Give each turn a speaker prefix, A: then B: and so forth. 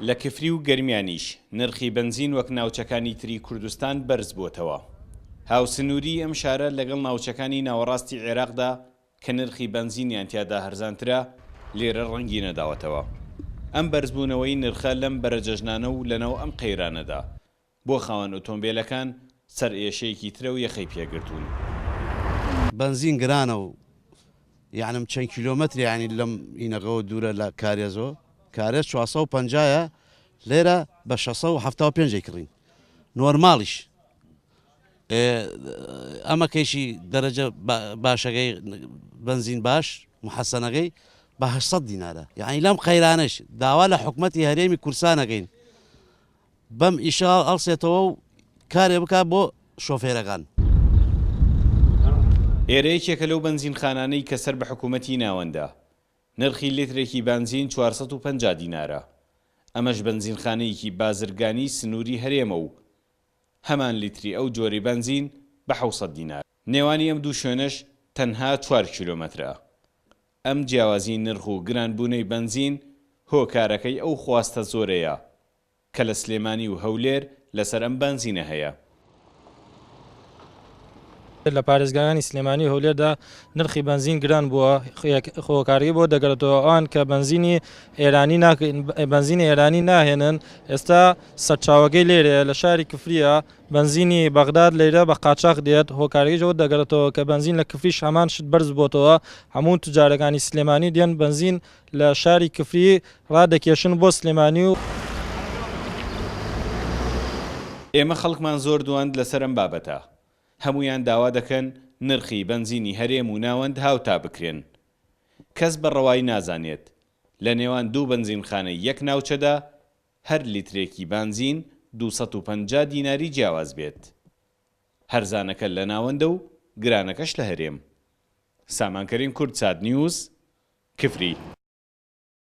A: لە کفری و گەرمیانیش نرخی بەنزین وەک ناوچەکانی تری کوردستان بەرزبووەتەوە. هاوسنووریی ئەم شارە لەگەڵ ناوچەکانی ناوەڕاستی عێراقدا کە نرخی بەنزینیان تیادا هەرزانترە، لێرە ڕەنگی نەداوەتەوە. ئەم بەرزبوونەوەی نرخە لەم بەرەجەژنانە و لەناو ئەم قەیرانەدا، بۆ خاوەن ئۆتۆمبێلەکان سەرئێشەیەکی ترە و یەخەی پێگرتوون.
B: بەنزین گرانە و یەعنم چەند کیلۆمەترێ یانی لەم ئینەکەوە دوورە لە کارێزەوە کارێز 450 یە لێرە بە 675 ئەیکڕین نۆرماڵیش ئەمە کەیشی دەرەجە باشەکەی بەنزین باش محەسەنەکەی بە 800 دینارە یعنی لەم قەیرانەش داوا لە حکومەتی هەرێمی کورسانەکەین بەم ئیشە هەڵسێتەوە و کارێ بکا بۆ شۆفێرەکان.
A: ئێرە یەکێکە لەو بەنزینخانانەی کە سەر بە حکوومەتی ناوەندە. نرخی لیترێکی بەنزین 450 دینارە. ئەمەش بەنزینخانەیەکی بازرگانی سنووری هەرێمە و هەمان لیتری ئەو جۆرەی بەنزین بە 700 دینارە. نێوانی ئەم دوو شوێنەش تەنها چوار کیلۆمەترە. ئەم جیاوازی نرخ و گرانبوونەی بەنزین هۆکارەکەی ئەو خواستە زۆرەیە کە لە سلێمانی و هەولێر لەسەر ئەم بەنزینە هەیە.
C: لە پارێزگاکانی سلێمانی و هەولێردا نرخی بەنزین گران بووە، هۆکارەکەی بۆ دەگەڕێتەوە ئەوان کە بەنزینی ئێرانی بەنزینی ئێرانی ناهێنن، ئێستا سەرچاوەکەی لێرەیە لە شاری کفرییە، بەنزینی بەغداد لێرە بە قاچاخ دێت، هۆکارەکەیش ئەوە دەگەڕێتەوە کە بەنزین لە کفریش هەمان شت بەرز بۆتەوە، هەموو توجارەکانی سلێمانی دێن بەنزین لە شاری کفری ڕادەکێشن بۆ سلێمانی و.
A: ئێمە خەڵکمان زۆر دواند لەسەر ئەم بابەتە، هەموویان داوا دەکەن نرخی بەنزینی هەرێم و ناوەند هاوتا بکرێن. کەس بە ڕەوای نازانێت لە نێوان دوو بەنزینخانەی یەک ناوچەدا هەر لیترێکی بانزین 250 دیناری جیاواز بێت. هەرزانەکە لە ناوەندە و گرانەکەش لە هەرێم. سامان کەریم کوردسات نیوز، کفری.